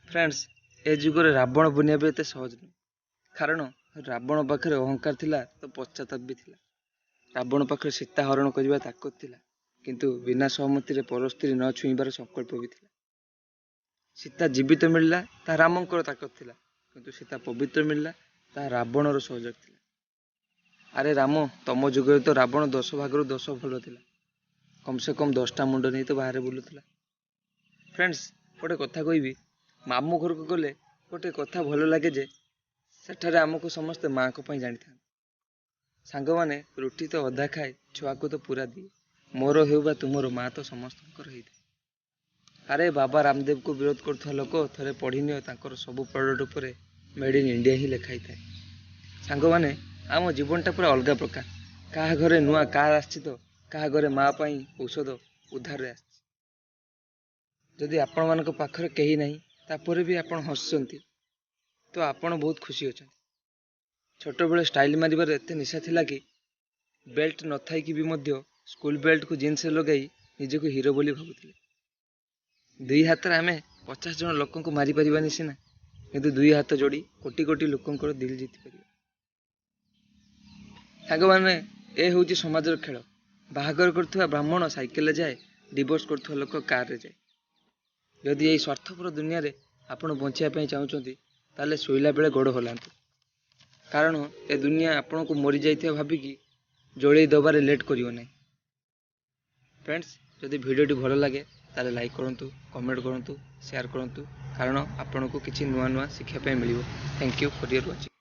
Friends, ଏ ଯୁଗରେ ରାବଣ ବନିବା ବି ଏତେ ସହଜ ନୁହେଁ, କାରଣ ରାବଣ ପାଖରେ ଅହଙ୍କାର ଥିଲା ତ ପଶ୍ଚାତାପ ବି ଥିଲା। ରାବଣ ପାଖରେ ସୀତା ହରଣ କରିବା ତାକତ ଥିଲା, କିନ୍ତୁ ବିନା ସହମତିରେ ପରସ୍ତ୍ରୀ ନ ଛୁଇଁବାର ସଂକଳ୍ପ ବି ଥିଲା। ସୀତା ଜୀବିତ ମିଳିଲା, ତାହା ରାମଙ୍କର ତାକତ ଥିଲା, କିନ୍ତୁ ସୀତା ପବିତ୍ର ମିଳିଲା, ତାହା ରାବଣର ସହଯୋଗ ଥିଲା। ଆରେ ରାମ, ତମ ଯୁଗରେ ତ ରାବଣ 10 ଭାଗରୁ 10 ଭଲ ଥିଲା, କମ୍ ସେ କମ୍ 10ଟା ମୁଣ୍ଡ ନେଇ ତ ବାହାରେ ବୁଲୁଥିଲା। ଫ୍ରେଣ୍ଡସ୍, ଗୋଟେ କଥା କହିବି, ମାମୁଁ ଘରକୁ ଗଲେ ଗୋଟେ କଥା ଭଲ ଲାଗେ ଯେ ସେଠାରେ ଆମକୁ ସମସ୍ତେ ମାଆଙ୍କ ପାଇଁ ଜାଣିଥାନ୍ତି। ସାଙ୍ଗମାନେ, ରୁଟି ତ ଅଧା ଖାଏ, ଛୁଆକୁ ତ ପୁରା ଦିଏ। ମୋର ହେଉ ବା ତୁମର, ମା ତ ସମସ୍ତଙ୍କର ହେଇଥାଏ। ଆରେ ବାବା ରାମଦେବକୁ ବିରୋଧ କରୁଥିବା ଲୋକ, ଥରେ ପଢ଼ିନିଅ, ତାଙ୍କର ସବୁ ପ୍ରଡ଼କ୍ଟ ଉପରେ ମେଡ଼୍ ଇନ୍ ଇଣ୍ଡିଆ ହିଁ ଲେଖା ହେଇଥାଏ। ସାଙ୍ଗମାନେ, ଆମ ଜୀବନଟା ପୁରା ଅଲଗା ପ୍ରକାର। କାହା ଘରେ ନୂଆ କାର୍ ଆସିଛି ତ କାହା ଘରେ ମା ପାଇଁ ଔଷଧ ଉଧାରରେ ଆସିଛି। ଯଦି ଆପଣମାନଙ୍କ ପାଖରେ କେହି ନାହିଁ, ତାପରେ ବି ଆପଣ ହସୁଛନ୍ତି, ତ ଆପଣ ବହୁତ ଖୁସି ଅଛନ୍ତି। ଛୋଟବେଳେ ଷ୍ଟାଇଲ୍ ମାରିବାର ଏତେ ନିଶା ଥିଲା କି ବେଲ୍ଟ ନଥାଇକି ବି ମଧ୍ୟ ସ୍କୁଲ ବେଲ୍ଟକୁ ଜିନ୍ସରେ ଲଗାଇ ନିଜକୁ ହିରୋ ବୋଲି ଭାବୁଥିଲେ। ଦୁଇ ହାତରେ ଆମେ 50 ଜଣ ଲୋକଙ୍କୁ ମାରିପାରିବାନି ସିନା, କିନ୍ତୁ ଦୁଇ ହାତ ଯୋଡ଼ି କୋଟି କୋଟି ଲୋକଙ୍କର ଦିଲ ଜିତିପାରିବା। ସାଙ୍ଗମାନେ, ଏ ହେଉଛି ସମାଜର ଖେଳ। ବାହାଘର କରୁଥିବା ବ୍ରାହ୍ମଣ ସାଇକେଲରେ ଯାଏ, ଡିଭୋର୍ସ କରୁଥିବା ଲୋକ କାରରେ ଯାଏ। ଯଦି ଏଇ ସ୍ୱାର୍ଥପର ଦୁନିଆରେ ଆପଣ ବଞ୍ଚିବା ପାଇଁ ଚାହୁଁଛନ୍ତି, ତାହେଲେ ଶୋଇଲା ବେଳେ ଗୋଡ଼ ହଲାନ୍ତୁ, କାରଣ ଏ ଦୁନିଆ ଆପଣଙ୍କୁ ମରିଯାଇଥିବା ଭାବିକି ଜଳେଇ ଦେବାରେ ଲେଟ୍ କରିବ ନାହିଁ। ଫ୍ରେଣ୍ଡସ୍, ଯଦି ଭିଡ଼ିଓଟି ଭଲ ଲାଗେ ତାହେଲେ ଲାଇକ୍ କରନ୍ତୁ, କମେଣ୍ଟ କରନ୍ତୁ, ସେୟାର କରନ୍ତୁ, କାରଣ ଆପଣଙ୍କୁ କିଛି ନୂଆ ନୂଆ ଶିଖିବା ପାଇଁ ମିଳିବ। Thank you for your watching.